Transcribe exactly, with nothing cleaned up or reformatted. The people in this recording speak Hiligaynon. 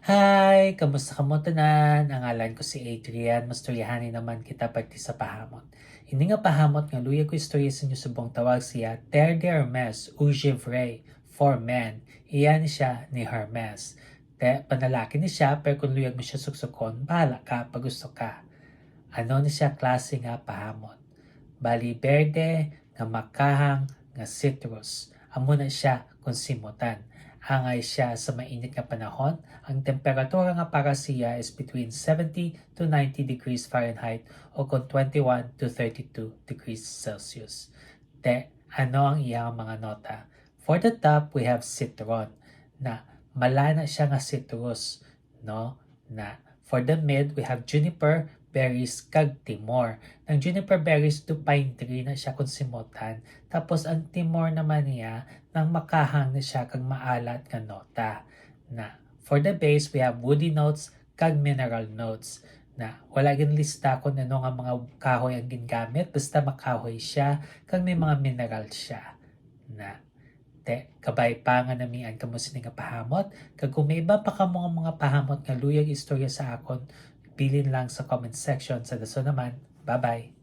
Hi! Kamusta kamo tanan? Ang ngalan ko si Adrian. Mastoryahanay naman kita parte sa pahamot. Ini nga pahamot nga luyag ko istorya sa inyo subong tawag siya Terre de Hermes, ou Gevrey, for men. Iya ni siya ni Hermes. Te, panalaki ni siya, pero kung luyag mo siya suksukon, bahala ka pag gusto ka. Ano ni siya klase nga pahamot? Bali, berde nga makahang nga citrus. Amo na siya kung simutan. Angay siya sa mainit nga panahon, ang temperatura nga para siya is between seventy to ninety degrees Fahrenheit o kon twenty-one to thirty-two degrees Celsius. Te, ano ang iyang mga nota? For the top, we have citron, na malana siya nga citrus, no? Na for the mid, we have juniper, berries, kag timor. Ang juniper berries, do pine tree na siya kung simutan. Tapos ang timor naman niya, nang makahang na siya kag maalat nga nota. Na for the base, we have woody notes kag mineral notes. Na wala ginlista kung ano nga mga kahoy ang gingamit, basta makahoy siya kag may mga mineral siya. Na te, kabay pa nga namian kamo sini nga pahamot, kag kung may iba pa kamo nga mga pahamot nga luyag istorya sa akon, bilin lang sa comment section. Sa dason naman, bye-bye.